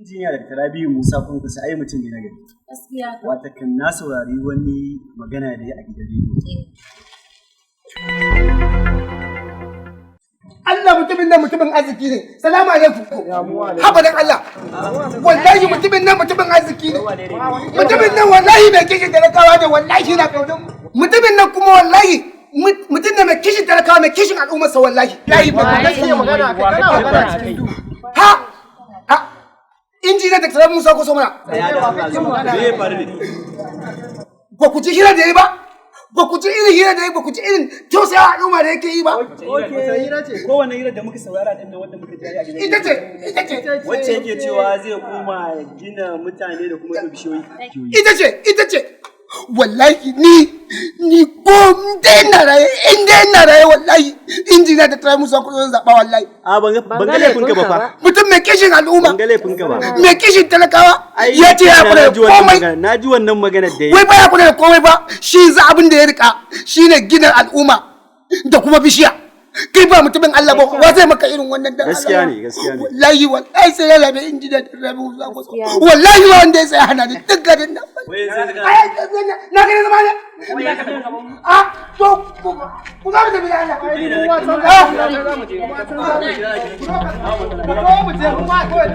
Injiniya da Rabiu Musa Kwankwaso ai mutum ne na gari. Gaskiya. Watakan na saurari wani magana da ya a gidan rediyo. Allah, mutumin nan mutumin arziki ne. Salamu alaikum. Haba dan Allah. Wallahi mutumin nan mutumin arziki ne. Mutumin nan wallahi mai kishin talakawa ne, wallahi na kaunar mu. Mutumin nan kuma wallahi mutum ne mai kishin talakawa, mai kishin al'ummarsa wallahi. Yayi ba Kake magana kai, kana magana cikin duhu. Ha ha, injiniya da Rabiu Musa Kwankwaso mana. Me ya faru ne? Ba ku ji hira da yayi ba? Ba ku ji irin hira da yayi ba? Ku ji irin tausayawa al'umma da yake yi ba? Okay. Kowane hira da muka saurara din nan wanda muka ji a gidan Ita ce, ita ce. Wacce yake cewa zai koma gina mutane da kuma bishiyoyi. Ita ce, ita ce. Wallahi ni ko in dai ina raye, in dai ina raye, wallahi injiniya da tare musu kuɗin zaɓa wallahi. A ban ga laifinka ba fa. Mutum mai kishin al'umma, Ban ga laifinka ba. mai kishin talakawa, Ai, ya ce ya kula na da ji wannan komai. magana, na ji wannan maganar da ya Wai baya kula da komai ba, shi za abin da ya rika shine gina al'umma da kuma bishiya. Kai ba mutumin Allah ba, wa zai maka irin wannan dan Allah? Gaskiya ne, gaskiya ne. Wallahi, wallahi sai ya labe injiniya da tare musu. Wallahi ba wanda ya tsaya hana ni duk garin nan. Wai yanzu ka- Ai, na gani zama ne. A to ku za mu tafi da Allah. Mu je mu ma kawai.